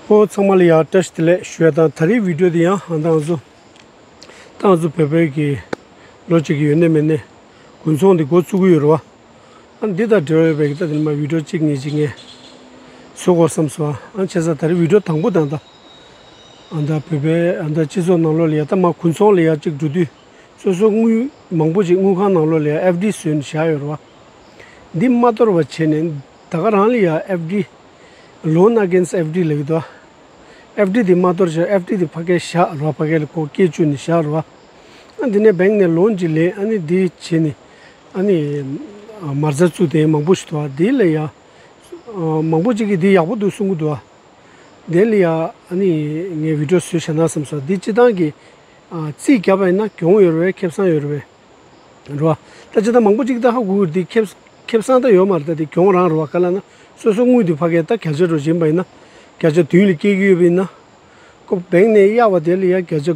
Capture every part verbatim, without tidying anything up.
ཁོ་ཚང་མ་ལ་ཡང་བཀྲ་ཤིས་བདེ་ལེགས་ཞུ་ཡ་དང་། ད་རེས་བི་ཌིའོ་འདི་ཡང་ཨ་ད་ང་ཚོ་ད་ང་ཚོ་བོད་པའི་གི་ལོ་གཅིག་གི་ཡོད་ནས་མེད་ནས་དགུན་ཚོང་འདི་འགོ་བཙུགས་ཀྱི་ཡོད་རེད་བ། ཨ་འདི་དང་འབྲེལ་བ་ཡོད་པའི་གི་ད་དེ་ནས་མ་བི་ཌིའོ་གཅིག་གཉིས་ཅིག་ངས་བཟོ་དགོས་བསམ་སོང་། ཨ་བྱས་ཙང་ད་རེས་བི་ཌིའོ་དང་པོ་དང་ད་ཨ་ད་བོད་པའི་ཨ་ད་སྤྱི་ཚོགས་ནང་ལོགས་ལ་ཡ་ད་མ་དགུན་ཚོང་ལ་ཡ་གཅིག་འགྲོ་དུས་སོ་སོ་དངུལ་མང་པོ་ཅིག་དངུལ་ཁང་ནང་ལོགས་ལ་ཡ་ཨེཕ་ཌི་བཟོས་ནས་བཞག་ཡོད་རེད་བ། འདི་མ་གཏོར་བ་བྱས་ནས་ད་ག་རང་ལ་ཡ་ཨེཕ་ཌི། Loan against ཨེཕ་ཌི་ལབ་ཀྱི་འདུག་ཨེཕ་ཌི་འདི་མ་གཏོར་བྱས། ཨེཕ་ཌི་འདི་ཕ་གིར་བཞག་རོགས། ཕ་གི་ལ་ཁོ་སྐྱེལ་བཅུག་ནས་བཞག་རོགས། ཨ་འདི་ནས་བེང་ནས་ལོན་ཅིག་ལེན། ཨ་ནི་འདི་བྱས་ནས་ཨ་ནི་མ་རྩ་བཙུགས་དེ་མང་པོ་ཞིག་འདུག་ཨ་འདི་ལ་ཡ་མང་པོ་ཅིག་གིས་འདི་ཡག་པོ་འདུག་གསུང་གི་འདུག་ཨ་འདི་ལ་ཡ་ཨ་ནི་ངས་བི་ཌིའོ་བཟོས་བཞག་ན་བསམ་སོང་། འདི་སྤྱི་བཏང་གི་རྩིས་བརྒྱབ་པ་ཡིན་ན་གྱོང་ཡོད་རེད་པས། ཁེ་བཟང་ཡོད་རེད་པས། རེད་བ། ད་ཅི་ད་མང་པོ་ཅིག་ད་ཧ་གོ་གི་རེད། དེ་ཁེ་ཁེ་བཟང་ད་ཡོད་མ་རེད། ད་དེ་གྱོང་རང་རེད་བ། ག་ལ་ན་སོ་སོ་དངུལ་དེ་ཕ་གིར་ད་བརྒྱ་ཆ་འགྲོ་བཞིན་པ་ཡིན་ན་བརྒྱ་ཆ་བདུན་ལ་སྐྱེལ་གྱི་ཡོད་པ་ཡིན་ན། ཁོ་བེང་ནས་གཡར་བ་དེ་ལ་ཡ་བརྒྱ་ཆ་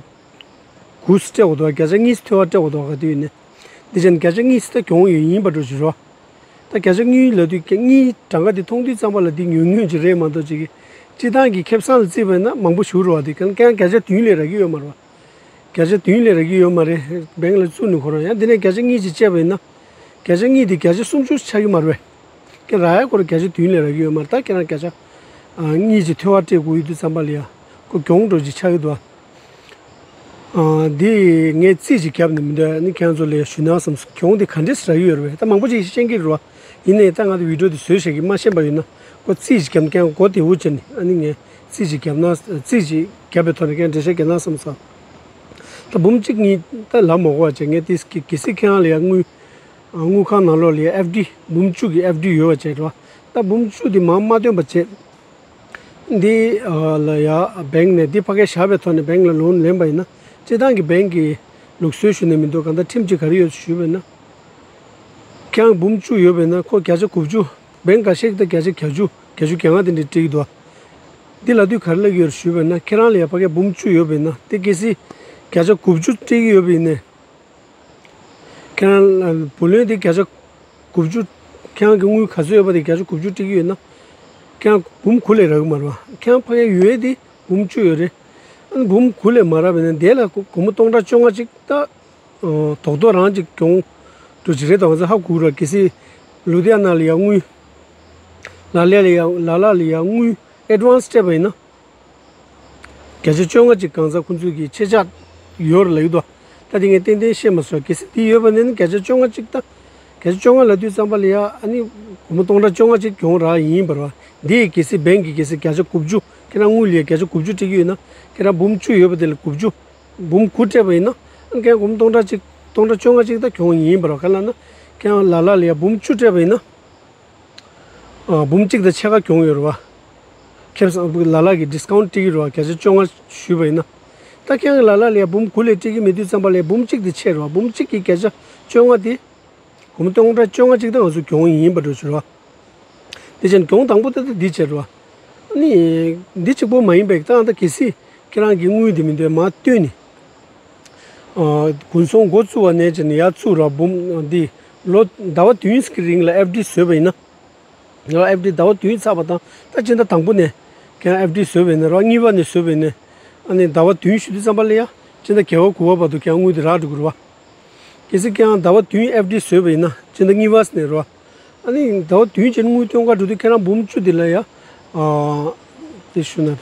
དགུ་སྤྲད་དགོས་འདུག་བ། བརྒྱ་ཆ་གཉིས་ཐོལ་བ་སྤྲད་དགོས་འདུག་བ། ག་དུས་ཡིན་ནའི་འདི་བྱས་ན་བརྒྱ་ཆ་གཉིས་ད་གྱོང་ཡོད་ཡིན་པ་འགྲོ་བཞིན་རེད་བ། ད་བརྒྱ་ཆ་གཉིས་ལབ་དུས་གཉིས་གྲངས་ཀ་དེ་མཐོང་དུས་ཙམ་པ་ལ་འདི་ཉུང་ཉུང་ཅིག་རེད་མ་གཏོགས་ཅིག་གི་སྤྱི་བཏང་གི་ཁེ་བཟང་ལ་བརྩིས་པ་ཡིན་ན་མང་པོ་ཞིག་རེད་བ། དེ་གང་གང་བརྒྱ་ཆ་བདུན་ལས་རག་གི་ཡོད་མ་རེད་བ། བརྒྱ་ཆ་བདུན་ལས་རག་གི་ཡོད་མ་རེད། བེང་ལ་བཙུགས་ནས་ཁོ་རང་ཡང་འདི་ནས་བརྒྱ་ཆ་གཉིས་ཅིག་བཅད་པ་ཡིན་ན། བརྒྱ་ཆ་གཉིས་དེ་བརྒྱ་ཆ་སུམ་ཅུ་ཆགས་ཀྱི་མ་རེད་པས། ཁྱེད་རང་ཡ་ཁོ་རང་བརྒྱ་ཆ་བདུན་ལས་རག་གི་ཡོད་མ་རེད། ད་ཁྱེད་རང་བརྒྱ་ཆ་ཨ་གཉིས་ཀྱི་ཐོལ་བ་སྤྲད་དགོས་ཡོད་དུས་ཙམ་པ་ལ་ཡ་ཁོ་གྱོང་འགྲོ་ཅིག་ཆགས་ཀྱི་འདུག་ཨ། འདི་ངས་རྩིས་ཅིག་བརྒྱབ་ནས་མི་འདོད། ཨ་ནི་ཁྱེད་རང་ཚོ་ལ་ཡ་ཞུ་ན་བསམ་སོང་། གྱོང་དེ་ག་འདྲས་རག་གི་ཡོད་རེད་པས། ད་མང་པོ་ཅིག་ཤེས་ཀྱི་རེད་བ། ཡིན་ནའི་ད་ང་ཚོ་བི་ཌིའོ་དེ་བཟོས་བཞག་གི་མ་ཤེས་པ་ཡོད་ན་ཁོ་རྩིས་ཅིག་བརྒྱབ་ནས་ཁྱེད་རང་མགོ་བདེ་བོ་བྱས་ནས་ཨ་ནི་ངས་རྩིས་ཅིག་བརྒྱབ་ན། རྩིས་ཅིག་བརྒྱབ་པའི་ཐོག་ནས་ཁྱེད་རང་འགྲེལ་བཤད་རྒྱག་ན་བསམ་སོང་། ད་འབུམ་གཅིག་གཉིས་ད་ལབ་མ་དགོས་པ་བྱས། ངས་དེ་གི་གལ་སྲིད་ཁྱེད་རང་ལ་ཡ་དངུལ་དངུལ་ཁང་ནང་ལོགས་ལ་ཡ་ཨེཕ་ཌི་འབུམ་བཅུ་གི་ཨེཕ་ཌི་ཡོད་པ་བྱས་རེད་བ། ད་འབུམ་བཅུ་དེ་མར་མ་བཏོན་པ་བྱས། འདི་ལ་ཡ་བེང་ནས་འདི་ཕ་གིར་བཞག་པའི་ཐོག་ནས་བེང་ལ་ལོན་ལེན་པ་ཡིན་ན། སྤྱི་བཏང་གི་བེང་གི་ལུགས་སྲོལ་ཞུ་ནས་མི་འདུག་གང་ལྟར་ཁྲིམས་ཀྱི་ག་རེ་ཡོད་ཞུས་པ་ཡིན་ན། ཁྱེད་རང་འབུམ་བཅུ་ཡོད་པ་ཡིན་ན་ཁོ་བརྒྱ་ཆ་དགུ་བཅུ། བེང་ཁ་ཤས་ཀྱིས་ད་བརྒྱ་ཆ་བརྒྱད་ཅུ་བརྒྱད་ཅུ་གྱ་ལྔ་དེ་འདྲ་སྤྲད་ཀྱི་འདུག་འདི་ལབ་དུས་ག་རེ་ལབ་ཀྱི་ཡོད་ཞུས་པ་ཡིན་ན། ཁྱེད་རང་ལ་ཡ་ཕ་གིར་འབུམ་བཅུ་ཡོད་པ་ཡིན་ན་དེ་གལ་སྲིད་བརྒྱ་ཆ་དགུ་བཅུ་སྤྲད་ཀྱི་ཡོད་པ་ཡིན་ན། ཁྱེད་རང་བུ་ལོན་དེ་བརྒྱ་ཆ་དགུ་བཅུ། ཁྱེད་རང་གི་དངུལ་ག་ཚོད་ཡོད་པ་དེ་བརྒྱ་ཆ་དགུ་བཅུ་སྤྲད་ཀྱི་ཡོད་ན། ཁྱེད་རང་འབུམ་དགུ་ལས་རག་གི་མ་རེད་བ། ཁྱེད་རང་ཕ་གིར་ཡོད་དེ་འབུམ་བཅུ་ཡོད་རེད། ཨ་ནི་འབུམ་དགུ་ལས་མ་རག་པ་ཡིན་ན་དེ་ལ་སྒོར་མོ་སྟོང་ཕྲག་བཅོ་ལྔ་ཅིག་ད་རྡོག་རྡོག་རང་ཅིག་གྱོང་འགྲོ་གི་རེད། ད་ང་ཚོ་ཧ་གོ་ར། གལ་སྲིད་ལུ་དྷི་ཡ་ན་ལ་ཡ་དངུལ། ལ་ལ་ལ་ཡ་ལ་ལ་ལ་ཡ་དངུལ་ཨེ་ཌི་ཝན་སི་སྤྲད་པ་ཡིན་ན། བརྒྱ་ཆ་བཅོ་ལྔ་ཅིག་གང་ཟག་ཁོང་ཚོས་ཀྱི་ཆད་ཆག་ཡོད་རེད་ལབ་ཀྱི་འདུག་ད་དེ་ངས་ཏན་ཏན་ཤེས་མ་སོང་། གལ་སྲིད་དེ་ཡོད་པ་ཡིན་ན་བརྒྱ་ཆ་བཅོ་ལྔ་ཅིག་ད། བརྒྱ་ཆ་བཅོ་ལྔ་ལབ་དུས་ཙམ་པ་ལ་ཡ་ཨ་ནི་སྒོར་མོ་སྟོང་ཕྲག་བཅོ་ལྔ་ཅིག་གྱོང་རག་ཡིན་པ་རེད་བ། འདི་ཡི་གལ་སྲིད་བེང་གིས་གལ་སྲིད་བརྒྱ་ཆ་དགུ་བཅུ། ཁྱེད་རང་དངུལ་ལ་ཡ་བརྒྱ་ཆ་དགུ་བཅུ་སྤྲད་ཀྱི་ཡོད་ན། ཁྱེད་རང་འབུམ་བཅུ་ཡོད་པ་དེ་ལ་དགུ་བཅུ། འབུམ་དགུ་སྤྲད་པ་ཡིན་ན། ཨ་ནི་ཁྱེད་རང་སྒོར་མོ་སྟོང་ཕྲག་ཅིག་སྟོང་ཕྲག་བཅོ་ལྔ་ཅིག་ད་གྱོང་ཡིན་པ་རེད་བ། ག་ལ་ན་ཁྱེད་རང་ལ་ལ་ལ་ཡ་འབུམ་བཅུ་སྤྲད་པ་ཡིན་ན། ཨ། འབུམ་གཅིག་དང་ཕྱེད་ཀ་གྱོང་ཡོད་རེད་བ། ཁེ་བཟང་ལ་ལ་གིས་ཌི་སི་ཀའུན་ཊི་སྤྲད་ཀྱི་རེད་བ། བརྒྱ་ཆ་བཅོ་ལྔ་ཞུས་པ་ཡིན་ན། ད་ཁྱེད་རང་ལ་ལ་ལ་ཡ་འབུམ་དགུ་ལས་སྤྲད་ཀྱི་མེད་དུས་ཙམ་པ་ལ་འབུམ་གཅིག་དེ་ཆད་རེད་བ། འབུམ་གཅིག་གི་བརྒྱ་ཆ་བཅོ་ལྔ་དེ་སྒོར་མོ་སྟོང་ཕྲག་བཅོ་ལྔ་ཅིག་ད་ང་ཚོ་གྱོང་ཡིན་པ་འགྲོ་ཆོག་རེད་བ། དེ་བཞིན་གྱོང་དང་པོ་དེ་ད་འདི་བྱས་རེད་བ། ཨ་ནི་འདི་གཅིག་པོ་མ་ཡིན་པའི་ད་ད་གལ་སྲིད་ཁྱེད་རང་གི་དངུལ་དེ་མི་འདོད་མ་བཏོན་ནས། ཨ། དགུན་ཚོང་འགོ་བཙུགས་པ་ནས་བྱས་ནས་ཡར་བཙུགས་ར། འབུམ་འདི་ལོ་ཟླ་བ་བདུན་གྱི་རིང་ལ་ཨེཕ་ཌི་བཟོས་པ་ཡིན་ན། ལོ་ཨེཕ་ཌི་ཟླ་བ་བདུན་ཚར་བ་དང་ད་སྤྱི་ཟླ་དང་པོ་ནས་ཁྱེད་རང་ཨེཕ་ཌི་བཟོས་པ་ཡིན་ན་ར། གཉིས་པ་ནས་བཟོས་པ་ཡིན་ན། ཨ་ནི་ཟླ་བ་བདུན་ཞུ་དུས་ཙམ་པ་ལ་ཡ་སྤྱི་ཟླ་བརྒྱད་པ་དགུ་པ་བར་དུ་ཁྱེད་རང་དངུལ་དེ་རག་འགྲོ་གི་རེད་བ། གལ་སྲིད་ཁྱེད་རང་ཟླ་བ་བདུན་ཨེཕ་ཌི་བཟོས་པ་ཡིན་ན་སྤྱི་ཟླ་གཉིས་པ་ནས་ར། ཨ་ནི་ཟླ་བ་བདུན་ཅན་དངུལ་སྟོན་ག་འགྲོ་དུས་ཁྱེད་རང་འབུམ་བཅུ་དེ་ལ་ཡ། ཨ། དེ་ཞུ་ན་ར།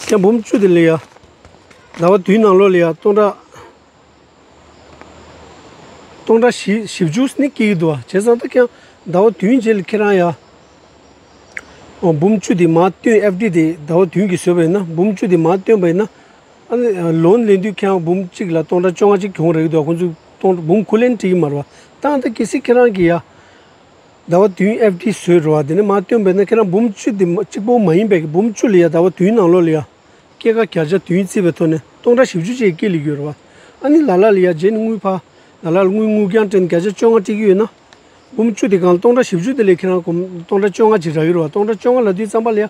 ཁྱེད་འབུམ་བཅུ་དེ་ལ་ཡ། ཟླ་བ་བདུན་ནང་ལོགས་ལ་ཡ་སྟོང་ཕྲག་སྟོང་ཕྲག་བཞི་བཞི་བཅུ་ནི་སྐྱེ་གི་འདུག་བ། བྱས་ཙང་ད་ཁྱེད་རང་ཟླ་བ་བདུན་རྗེས་ལ་ཁྱེད་རང་ཡ། ཨོ། འབུམ་བཅུ་དེ་མར་བཏོན། ཨེཕ་ཌི་དེ་ཟླ་བ་བདུན་གྱི་བཟོས་པ་ཡིན་ན། འབུམ་བཅུ་དེ་མར་བཏོན་པ་ཡིན་ན། ཨ་ནི་ལོན་ལེན་དུས་ཁྱེད་རང་འབུམ་གཅིག་ལ་སྟོང་ཕྲག་བཅོ་ལྔ་གཅིག་གྱོང་རག་གི་འདུག་ཁོང་ཚོས་སྟོང་འབུམ་དགུ་ལེན་སྤྲད་ཀྱི་མ་རེད་བ། ད་ད་གལ་སྲིད་ཁྱེད་རང་གིས་ཡ། ཟླ་བ་བདུན་ཨེཕ་ཌི་བཟོས་རེད་བ། དེ་ནས་མར་བཏོན་པ་ཡིན་ན་ཁྱེད་རང་འབུམ་བཅུ་དེ་མ་གཅིག་པོ་མ་ཡིན་པའི་འབུམ་བཅུ་ལ་ཡ་ཟླ་བ་བདུན་ནང་ལོགས་ལ་ཡ། སྐྱེད་ཀ་བརྒྱ་ཆ་བདུན་བརྩིས་པའི་ཐོག་ནས་སྟོང་ཕྲག་བཞི་བཅུ་ཅིག་སྐྱེད་ལེགས་ཡོད་རེད་བ། ཨ་ནི་ལ་ལ་ལ་ཡ་རྗེས་ནས་དངུལ་ཕར་ལ་ལ་ལ་དངུལ་དངུལ་རྐྱང་སྤྲད་ནས་བརྒྱ་ཆ་བཅོ་ལྔ་སྤྲད་ཀྱི་ཡོད་ན། འབུམ་བཅུ་དེ་གང་སྟོང་ཕྲག་བཞི་བཅུ་དེ་ལས་ཁྱེད་རང་གོམ་སྟོང་ཕྲག་བཅོ་ལྔ་ཅིག་རག་གི་རེད་བ། སྟོང་ཕྲག་བཅོ་ལྔ་ལབ་དུས་ཙམ་པ་ལ་ཡ། ཨ།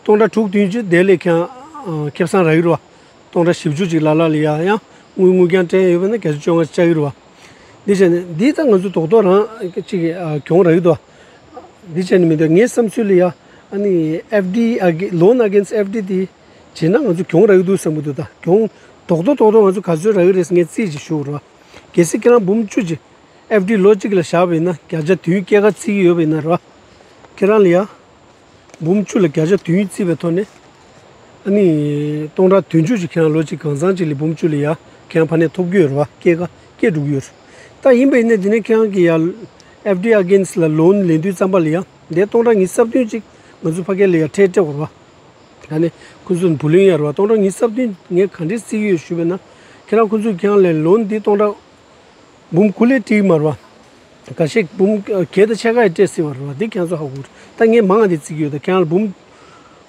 སྟོང་ཕྲག་དྲུག་བདུན་ཅུ་དེ་ལས་ཁྱེད་རང་། ཨ། ཁེ་བཟང་རག་གི་རེད་བ། སྟོང་ཕྲག་བཞི་བཅུ་ཅིག་ལ་ལ་ལ་ཡ་ཡང་དངུལ་དངུལ་རྐྱང་སྤྲད་ཡོད་པ་ན་བརྒྱ་ཆ་བཅོ་ལྔ་ཅིག་བཅག་གི་རེད་བ། འདི་བྱས་ནས་འདི་ད་ང་ཚོ་རྡོག་རྡོག་རང་ཅིག་གི། ཨ། གྱོང་རག་གི་འདུག་བ། འདི་བྱས་ནས་མི་འདུག་ངའི་བསམ་ཚུལ་ལ་ཡ། ཨ་ནི་ཨེཕ་ཌི་ཨ་གེ་ལོན་ཨེ་གེན་སི་ཨེཕ་ཌི་དེ་བྱས་ན་ང་ཚོ་གྱོང་རག་གི་འདུག་བསམ་གྱི་འདུག་ད་གྱོང་རྡོག་རྡོག་རྡོག་རྡོག་ང་ཚོ་ག་ཚོད་རག་གི་རེད་ཟེར་ངས་རྩིས་ཅིག་ཞུ་རོགས། གལ་སྲིད་ཁྱེད་རང་འབུམ་བཅུ་ཅིག་ཨེཕ་ཌི་ལོ་གཅིག་ལ་བཞག་པ་ཡིན་ན་བརྒྱ་ཆ་བདུན་སྐྱེད་ཀ་བརྩི་གི་ཡོད་པ་ཡིན་ན་རོ། ཁྱེད་རང་ལ་ཡ། འབུམ་བཅུ་ལ་བརྒྱ་ཆ་བདུན་བརྩིས་པའི་ཐོག་ནས། ཨ་ནི་སྟོང་ཕྲག་བདུན་ཅུ་ཅིག་ཁྱེད་རང་ལོ་གཅིག་གང་ཚང་ཅིག་ལ་འབུམ་བཅུ་ལ་ཡ་ཁྱེད་རང་ཕ་ནས་ཐོབ་ཀྱི་ཡོད་རེད་བ། སྐྱེད་ཀ་སྐྱེད་འགྲོ་གི་ཡོད་རེད། ད་ཡིན་པ་ཡིན་ན་འདི་ནས་ཁྱེད་རང་གི་ཡ་ཨེཕ་ཌི་ཨེ་གེན་སི་ལ་ལོན་ལེན་དུས་ཙམ་པ་ལ་ཡ་འདི་སྟོང་ཕྲག་ཉི་ཤུ་རྩ་བདུན་ཅིག་ང་ཚོ་ཕ་གི་ལ་ཡ་ཁྲལ་སྤྲད་དགོས་རེད་བ། ད་ནི་ཁོ་ཚོ་བུ་ལོན་ཡར་བ་སྟོང་ཕྲག་ཉི་ཤུ་རྩ་བདུན་ངས་ག་འདྲས་བརྩི་གི་ཡོད་ཞུས་པ་ན། ཁྱེད་རང་ཁོ་ཚོས་ཁྱེད་རང་ལ་ལོན་འདི་སྟོང་ཕྲག་འབུམ་དགུ་ལས་སྤྲད་ཀྱི་མ་རེད་བ། འགའ་ཤས་འབུམ་བརྒྱད་དང་ཕྱེད་ཀ་ཡི་སྤྲད་སྲིད་པ་རེད་བ། འདི་ཁྱེད་ཚོ་ཧ་གོ་རེད། ད་ངས་མང་ང་འདི་བརྩི་གི་ཡོད། ད་ཁྱེད་རང་ལ་འབུམ་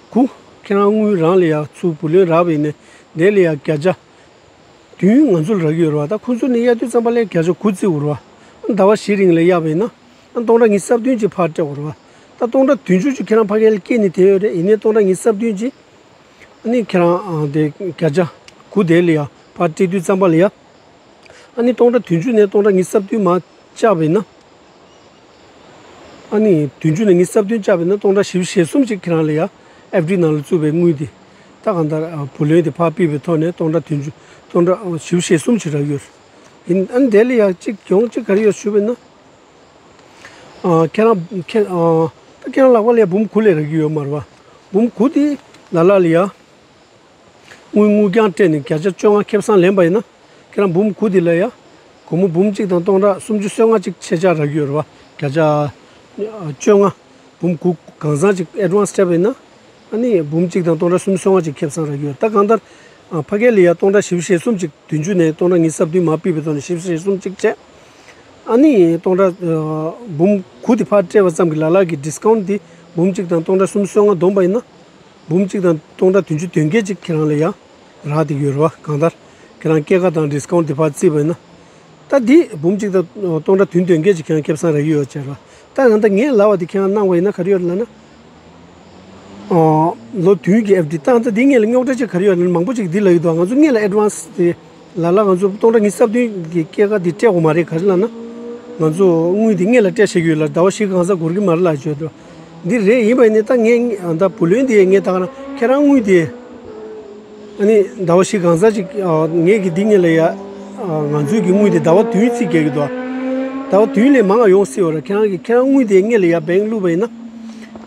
དགུ་ཁྱེད་རང་དངུལ་རང་ལ་ཡ་ཚུར་བུ་ལོན་རག་པ་ཡིན་ནའི་དེ་ལ་ཡ་བརྒྱ་ཆ་བདུན་ང་ཚོ་ལ་རག་གི་ཡོད་རེད་བ། ད་ཁོ་ཚོ་ནས་གཡར་དུས་ཙམ་པ་ལ་བརྒྱ་ཆ་དགུ་བརྩི་དགོས་རེད་བ། ཟླ་བ་བཞི་རིང་ལ་གཡར་བ་ཡིན་ན། ཨ་སྟོང་ཕྲག་ཉི་ཤུ་རྩ་བདུན་ཅིག་ཕར་སྤྲད་དགོས་རེད་བ། ད་སྟོང་ཕྲག་བདུན་ཅུ་ཅིག་ཁྱེད་རང་ཕ་གི་ལ་སྐྱེལ་ནས་བསྡད་ཡོད་རེད། ཡིན་ནའི་སྟོང་ཕྲག་ཉི་ཤུ་རྩ་བདུན་ཅིག་ཨ་ནི་ཁྱེད་རང་ཨ་དེ་བརྒྱ་ཆ་དགུ་དེ་ལ་ཡ་ཕར་སྤྲད་དུས་ཙམ་པ་ལ་ཡ། ཨ་ནི་སྟོང་ཕྲག་བདུན་ཅུ་ནས་སྟོང་ཕྲག་ཉི་ཤུ་རྩ་བདུན་མར་བཅག་པ་ཡིན་ན། ཨ་ནི་བདུན་ཅུ་ནས་ཉི་ཤུ་རྩ་བདུན་བཅག་པ་ཡིན་ན་སྟོང་ཕྲག་བཞི་བཅུ་ཞེ་གསུམ་ཅིག་ཁྱེད་རང་ལ་ཡ་ཨེཕ་ཌི་ནང་ལ་བཙུགས་པའི་དངུལ་དེ། ད་གང་ལྟར་ཨ་བུ་ལོན་དེ་ཕར་ཕུད་པའི་ཐོག་ནས་སྟོང་ཕྲག་བདུན་ཅུ་སྟོང་ཕྲག་བཞི་བཅུ་ཞེ་གསུམ་ཅིག་རག་ཡོད་རེད། ཡིན་ཨ་ནི་དེ་ལ་ཡ་གཅིག་གྱོང་གཅིག་ག་རེ་ཡོད་ཞུས་པ་ཡིན་ན། ཨ་ཁྱེད་རང་ཁྱེད་ཨ་ད་ཁྱེད་རང་ལག་པ་ལ་ཡ་འབུམ་དགུ་ལས་རག་གི་ཡོད་མ་རེད་བ། འབུམ་དགུ་དེ་ལ་ལ་ལ་ཡ། དངུལ་དངུལ་རྐྱང་སྤྲད་ནས་བརྒྱ་ཆ་བཅོ་ལྔ་ཁེ་བཟང་ལེན་པ་ཡིན་ན། ཁྱེད་རང་འབུམ་དགུ་དེ་ལ་ཡ། སྒོར་མོ་འབུམ་གཅིག་དང་སྟོང་ཕྲག་སུམ་ཅུ་སོ་ལྔ་ཅིག་ཕྱེད་བཅག་རག་གི་ཡོད་རེད་བ། བརྒྱ་ཆ་བཅོ་ལྔ། འབུམ་དགུ་གང་ཚང་ཅིག་ཨེ་ཌི་ཝན་སི་སྤྲད་པ་ཡིན་ན། ཨ་ནི་འབུམ་གཅིག་དང་སྟོང་ཕྲག་སུམ་ཅུ་སོ་ལྔ་ཅིག་ཁེ་བཟང་རག་གི་ཡོད། ད་གང་ལྟར། ཨ་ཕ་གི་ལ་ཡ་སྟོང་ཕྲག་བཞི་བཅུ་ཞེ་གསུམ་ཅིག་བདུན་ཅུ་ནས་སྟོང་ཕྲག་ཉི་ཤུ་རྩ་བདུན་མར་ཕུད་པའི་ཐོག་ནས་བཞི་བཅུ་ཞེ་གསུམ་ཅིག་སྤྲད། ཨ་ནི་སྟོང་ཕྲག་ཨ་འབུམ་དགུ་དེ་ཕར་སྤྲད་པ་ཙམ་གྱིས་ལ་ལ་གི་ཌིས་ཀའུན་ཊི་དེ་འབུམ་གཅིག་དང་སྟོང་ཕྲག་སུམ་ཅུ་སོ་ལྔ་བསྡོམས་པ་ཡིན་ན། འབུམ་གཅིག་དང་སྟོང་ཕྲག་བདུན་ཅུ་དོན་བརྒྱད་ཅིག་ཁྱེད་རང་ལ་ཡ་རག་བསྡད་ཡོད་རེད་བ། གང་ལྟར་ཁྱེད་རང་སྐྱེད་ཀ་དང་ཌིས་ཀའུན་ཊི་དེ་ཕར་བརྩིས་པ་ཡིན་ན། ད་འདི་འབུམ་གཅིག་དང་སྟོང་ཕྲག་བདུན་དོན་བརྒྱད་ཅིག་ཁྱེད་རང་ཁེ་བཟང་རག་གི་ཡོད་ཅེས་རེད་བ། ད་ང་ད་ངས་ལབ་པ་འདི་ཁྱེད་རང་གནང་བ་ཡིན་ན་ག་རེ་ཡོད་ལབ་ན། ཨོ། ལོ་བདུན་གྱི་ཨེཕ་ཌི། ད་ད་འདི་སྔོན་ལ་རྙོག་དྲ་ཅིག་ག་རེ་ཡོད་ལབ་ན། མང་པོ་ཅིག་འདི་ལབ་ཡོད་དོ། ང་ཚོ་སྔོན་ལ་ཨེ་ཌི་ཝན་སི་དེ་ལ་ལ་ང་ཚོ་སྟོང་ཕྲག་ཉི་ཤུ་རྩ་བདུན་གྱི་སྐྱེད་ཀ་འདི་སྤྲད་དགོས་མ་རེད། ག་རེ་ལབ་ན། ང་ཚོ་དངུལ་འདི་སྔོན་ལ་སྤྲད་བཞག་གི་ཡོད་ལ་ཟླ་བ་བཞི་གང་ཟག་འགོར་གྱི་མ་རེད་ལབ་བརྗོད་དོ། འདི་རེད། ཡིན་པ་ཡིན་ནའི་ད་ངས་ད་བུ་ལོན་འདི་ངས་ད་ག་ན་ཁྱེད་རང་དངུལ་དེ། ཨ་ནི་ཟླ་བ་བཞི་གང་ཟག་ཅིག་ཨ་ངས་ཀྱི་འདི་ངས་ལ་ཡ། ཨ་ང་ཚོའི་གི་དངུལ་དེ་ཟླ་བ་བདུན་རྩིས་རྒྱག་གི་འདུག་ཟླ་བ་བདུན་ལས་མང་བ་ཡོང་སྲིད་པ་རེད། ཁྱེད་རང་གི་ཁྱེད་རང་དངུལ་དེ་སྔོན་ལ་ཡ་བེང་བླུགས་པ་ཡིན་ན།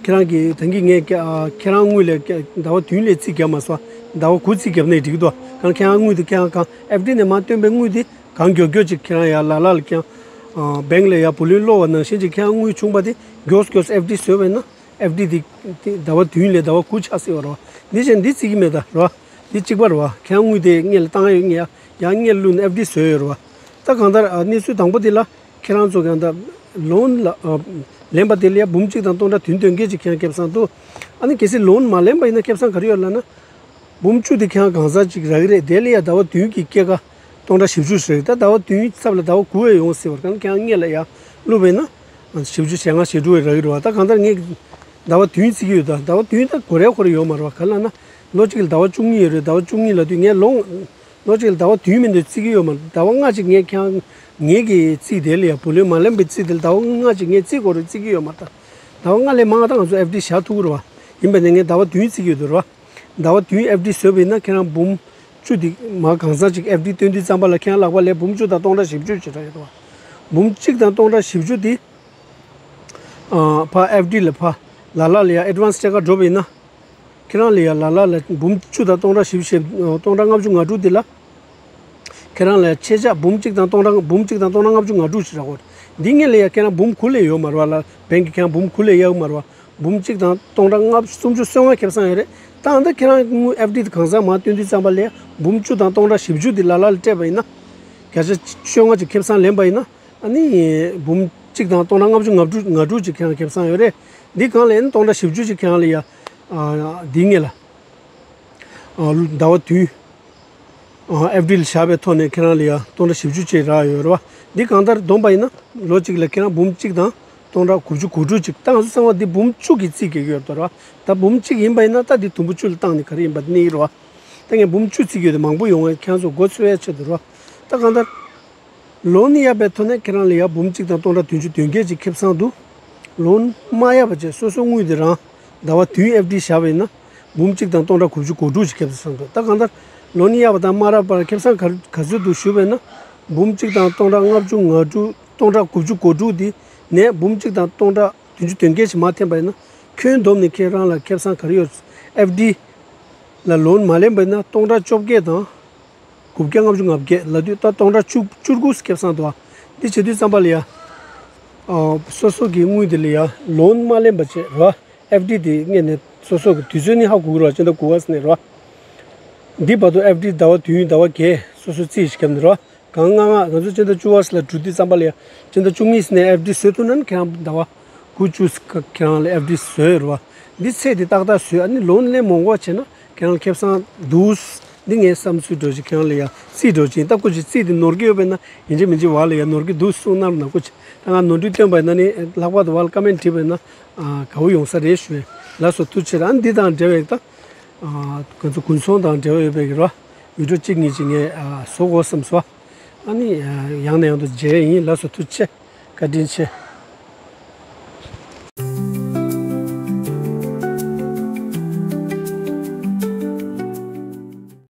ཁྱེད་རང་གི་ད་གིན་ངས་ཀྱ་ཨ་ཁྱེད་རང་དངུལ་ལས་ཀྱ་ཟླ་བ་བདུན་ལས་རྩིས་རྒྱབ་མ་སོང་། ཟླ་བ་དགུ་རྩིས་རྒྱབ་ནའི་འགྲིག་གི་འདུག་གང་ཁྱེད་རང་དངུལ་དེ་ཁྱེད་རང་གང་ཨེཕ་ཌི་ནས་མར་བཏོན་པའི་དངུལ་དེ་གང་མགྱོགས་མགྱོགས་ཅིག་ཁྱེད་རང་ཡ་ལ་ལ་ལ་ཀྱང་ཨ་བེང་ལ་ཡ་བུ་ལོན་སློག་པ་ནང་བཞིན་ཅིག་ཁྱེད་རང་དངུལ་བྱུང་པ་དེ་མགྱོགས་མགྱོགས་ཨེཕ་ཌི་བཟོས་པ་ཡིན་ན། ཨེཕ་ཌི་འདི་འདི་ཟླ་བ་བདུན་ལས་ཟླ་བ་དགུ་ཆགས་སྲིད་པ་རེད་བ། འདི་བཞིན་འདི་རྩིས་ཀྱི་མེད་ད་རེད་བ། འདི་གཅིག་པ་རེད་བ། ཁྱེད་རང་དངུལ་དེ་སྔོན་ལ་བཏང་ཡ་ཡོད་ངེས་ཡ་ཡང་སྔོན་ལ་བླུགས་ནས་ཨེཕ་ཌི་བཟོས་ཡོད་རེད་བ། ད་གང་ལྟར་ཨ་གནས་ཚུལ་དང་པོ་འདི་ལ་ཁྱེད་རང་ཚོ་གང་ལྟར་ལོན་ལ་ཨ་ལེན་པ་དེ་ལ་ཡ་འབུམ་གཅིག་དང་སྟོང་ཕྲག་བདུན་དོན་བརྒྱད་ཅིག་ཁྱེད་རང་ཁེ་བཟང་འདུག་ཨ་ནི་གལ་སྲིད་ལོན་མ་ལེན་པ་ཡིན་ན་ཁེ་བཟང་ག་རེ་ཡོད་ལབ་ན། འབུམ་བཅུ་དེ་ཁྱེད་རང་གང་ཟག་ཅིག་རག་གི་རེད། དེ་ལ་ཡ་ཟླ་བ་བདུན་གྱི་སྐྱེད་ཀ་སྟོང་ཕྲག་བཞི་བཅུ་ཞིག་རེད། ད་ཟླ་བ་བདུན་ཚབ་ལ་ཟླ་བ་དགུ་བས་ཡོང་སྲིད་པ་རེད། ཁྱེད་རང་སྔོན་ལ་ཡ་བླུགས་པས་ན། བཞི་བཅུ་ཞེ་ལྔ་ཞེ་དྲུག་བས་རག་གི་རེད་བ། ད་གང་ལྟར་ངས་ཟླ་བ་བདུན་རྩིས་ཀྱི་ཡོད་ད། ཟླ་བ་བདུན་ད་འགོར་ཡ་འགོར་ཡ་ཡོད་མ་རེད་བ། ག་རེ་ལབ་ན། ལོ་གཅིག་ལ་ཟླ་བ་བཅུ་གཉིས་ཡོད་རེད། ཟླ་བ་བཅུ་གཉིས་ལབ་དུས་ངས་ལོ་ལོ་གཅིག་ལ་ཟླ་བ་བདུན་མིན་འདུག་རྩིས་ཀྱི་ཡོད་མ་རེད། ཟླ་བ་ལྔ་ཅིག་ངས་ཁྱེད་རང་ངེད་ཀྱི་རྩིས་དེ་ལ་ཡ་བུ་ལོན་མ་ལེན་པའི་རྩིས་དེ་ལ་ཟླ་བ་ལྔ་ཅིག་ངས་རྩིས་དགོས་རེད་རྩིས་ཀྱི་ཡོད་མ་རེད་ད། ཟླ་བ་ལྔ་ལས་མང་བ་ད་ང་ཚོ་ཨེཕ་ཌི་བཞག་ཐུབ་ཀྱི་རེད་བ། ཡིན་པ་ནས་ངས་ཟླ་བ་བདུན་རྩིས་ཀྱི་ཡོད་རེད་བ། ཟླ་བ་བདུན་ཨེཕ་ཌི་བཟོས་པ་ཡིན་ན་ཁྱེད་རང་འབུམ་བཅུ་དེ་མར་གང་ཟག་ཅིག་ཨེཕ་ཌི་བཏོན་དུས་ཙམ་པ་ལ་ཁྱེད་རང་ལག་པ་ལ་འབུམ་བཅུ་དང་སྟོང་ཕྲག་བཞི་བཅུ་ཅིག་རག་ཡོད་རེད་བ། འབུམ་གཅིག་དང་སྟོང་ཕྲག་བཞི་བཅུ་དེ། ཨ་ཕར་ཨེཕ་ཌི་ལ་ཕར་ལ་ལ་ལ་ཡ་ཨེ་ཌི་ཝན་སི་སྤྲད་ཀ་འགྲོ་བ་ཡིན་ན། ཁྱེད་རང་ལ་ཡ་ལ་ལ་ལ་འབུམ་བཅུ་དང་སྟོང་ཕྲག་བཞི་བཅུ་ཞེ་སྟོང་ཕྲག་ལྔ་བཅུ་ང་དྲུག་དེ་ལ། ཁྱེད་རང་ལ་ཡ་ཕྱེད་ཆ་འབུམ་གཅིག་དང་སྟོང་ཕྲག་འབུམ་གཅིག་དང་སྟོང་ཕྲག་ལྔ་བཅུ་ང་དྲུག་ཅིག་རག་གོ། འདི་སྔོན་ལ་ཡ་ཁྱེད་རང་འབུམ་དགུ་ལས་ཡོད་མ་རེད་བ། ལ་བེང་གི་ཁྱེད་རང་འབུམ་དགུ་ལས་ཡོད་མ་རེད་བ། འབུམ་གཅིག་དང་སྟོང་ཕྲག་ལྔ་བཅུ་སུམ་ཅུ་སོ་ལྔ་ཁེ་བཟང་ཡོད་རེད། ད་ཨ་ད་ཁྱེད་རང་དངུལ་ཨེཕ་ཌི་དེ་གང་ཟག་མར་བཏོན་དུས་ཙམ་པ་ལ་ཡ་འབུམ་བཅུ་དང་སྟོང་ཕྲག་བཞི་བཅུ་དེ་ལ་ལ་ལ་སྤྲད་པ་ཡིན་ན། བརྒྱ་ཆ་བཅོ་ལྔ་ཅིག་ཁེ་བཟང་ལེན་པ་ཡིན་ན། ཨ་ནི་འབུམ་གཅིག་དང་སྟོང་ཕྲག་ལྔ་བཅུ་ང་དྲུག་ང་དྲུག་ཅིག་ཁྱེད་རང་ཁེ་བཟང་ཡོད་རེད། འདི་གང་ལ་ཡིན་སྟོང་ཕྲག་བཞི་བཅུ་ཅིག་ཁྱེད་རང་ལ་ཡ། ཨ་འདི་སྔོན་ལ། ཨ་ཟླ་བ་བདུན། ཨ་ཨེཕ་ཌི་ལ་བཞག་པའི་ཐོག་ནས་ཁྱེད་རང་ལ་ཡ་སྟོང་ཕྲག་བཞི་བཅུ་ཅིག་རག་ཡོད་རེད་བ། འདི་གང་ལྟར་བསྡོམས་པ་ཡིན་ན་ལོ་གཅིག་ལ་ཁྱེད་རང་འབུམ་གཅིག་དང་སྟོང་ཕྲག་དགུ་བཅུ་གོ་དྲུག་ཅིག་ད་ང་ཚོ་ཚང་མ་འདི་འབུམ་བཅུ་གི་རྩིས་རྒྱག་གི་ཡོད་རེད་བ། ད་འབུམ་གཅིག་ཡིན་པ་ཡིན་ན་ད་འདི་དུམ་བུ་བཅུ་ལ་བཏང་ནས་ག་རེ་ཡིན་པ་འདི་ནི་ཡིན་རེད་བ། ད་ངས་འབུམ་བཅུ་བརྩི་གི་ཡོད་དེ་མང་པོ་ཡོང་བས་ཁྱེད་རང་ཚོ་མགོ་ཚོས་ཡ་ཆེད་དུ་རེད་བ། ད་གང་ལྟར། ལོན་གཡར་བའི་ཐོག་ནས་ཁྱེད་རང་ལ་ཡ་འབུམ་གཅིག་དང་སྟོང་ཕྲག་བདུན་ཅུ་དོན་བརྒྱད་ཅིག་ཁེ་བཟང་འདུག་ལོན་མ་གཡར་བ་བྱས་སོ་སོ་དངུལ་དེ་རང་ ཟླ་བ་བདུན་ཨེཕ་ཌི་བཞག་པ་ཡིན་ན་འབུམ་གཅིག་དང་སྟོང་ཕྲག་དགུ་བཅུ་གོ་དྲུག་ཅིག་ཁེབས་སོང་འདུག་ད་གང་ལྟར་ལོན་གཡར་བ་དང་མ་གཡར་བར་ཁེ་བཟང་ག་ག་ཚོད་འདུག་ཞུས་པ་ཡིན་ན་འབུམ་གཅིག་དང་སྟོང་ཕྲག་ལྔ་བཅུ་ང་དྲུག་སྟོང་ཕྲག་དགུ་བཅུ་གོ་དྲུག་དེ་ནས་འབུམ་གཅིག་དང་སྟོང་ཕྲག་བདུན་ཅུ་དོན་བརྒྱད་ཅིག་མར་འཐེན་པ་ཡིན་ན་ཁྱོན་བསྡོམས་ནས་ཁྱེད་རང་ལ་ཁེ་བཟང་ག་རེ་ཡོད། ཨེཕ་ཌི་ལ་ལོན་མ་ལེན་པ་ཡིན་ན་སྟོང་ཕྲག་བཅོ་བརྒྱད་དང་དགུ་བརྒྱ་ལྔ་བཅུ་ང་བརྒྱད་ལབ་དུས་ད་སྟོང་ཕྲག་བཅུ་བཅུ་དགུ་ཁེ་བཟང་འདུག་ཨ། འདི་བྱེད་དུས་ཙམ་པ་ལ་ཡ། ཨ། སོ་སོ་གི་དངུལ་དེ་ལ་ཡ་ལོན་མ་ལེན་པ་བྱས་ར། ཨེཕ་ཌི་དེ་སྔོན་ནས་སོ་སོ་གི་དུས་ཚོད་ནི་ཧ་གོ་གི་ར། སྤྱི་ཟླ་དགུ་པ་ནས་ར། འདི་བར་དུ་ཨེཕ་ཌི་ཟླ་བ་བདུན་ཟླ་བ་བརྒྱད་སོ་སོ་རྩིས་ཤིག་བརྒྱབ་ནས་ར། གང་ལྔ་ལྔ་ང་ཚོ་སྤྱི་ཟླ་བཅུ་པ་ལ་འགྲོ་དུས་ཙམ་པ་ལ་ཡ་སྤྱི་ཟླ་བཅུ་གཉིས་ནས་ཨེཕ་ཌི་བཟོ་ཐུབ་ན་ནི་ཁྱེད་རང་ཟླ་བ་དགུ་བཅུ་ཁྱེད་རང་ལ་ཨེཕ་ཌི་བཟོས་ར་བ། འདི་ཚད་དེ་ཏག་ཏག་བཟོས། ཨ་ནི་ལོན་ལེན་མང་པོ་བྱས་ན་ཁྱེད་རང་ཁེ་བཟང་འདུག་འདི་ངའི་བསམ་ཚུལ་འདྲ་ཞིག་ཁྱེད་རང་ལ་ཡ་རྩིས་འདྲ་ཞིག་ཡིན། སྟབས་ཀོ་ཅིག་རྩིས་དེ་ནོར་གི་ཡོད་པས་ན་ཡིན་གཅིག་མིན་གཅིག་བར་ལ་ཡ་ནོར་གི་འདུག་གསུངས་གནང་རོགས་གནང་། ཀོ་ཅིག་ད་ང་ནོར་འཁྲུལ་བཏོན་པ་ཡིན་ན་ནི་ལྷག་པར་དུ་བར་ཀ་མེན་བྲིས་པ་ཡིན་ན་དགའ་བོ་ཡོང་ས་རེད་ཞུ། ལགས་སོ་ཐུགས་རྗེ་ཆེ། ཨ་ནི་འདི་དང་འབྲེལ་བའི་ད། ང་ཚོ་དགུན་ཚོང་དང་འབྲེལ་བ་ཡོད་པའི་གི་ར། བི་ཌི་ཡོ་གཅིག་གཉིས་ཅིག་ངས་བཟོ་དགོས་བསམ་སོང་། ཨ་ནི་ཡང་ནས་ཡང་དུ་མཇལ་ཡིན། ལགས་སོ་ཐུགས་རྗེ་ཆེ། བཀའ་དྲིན་ཆེ།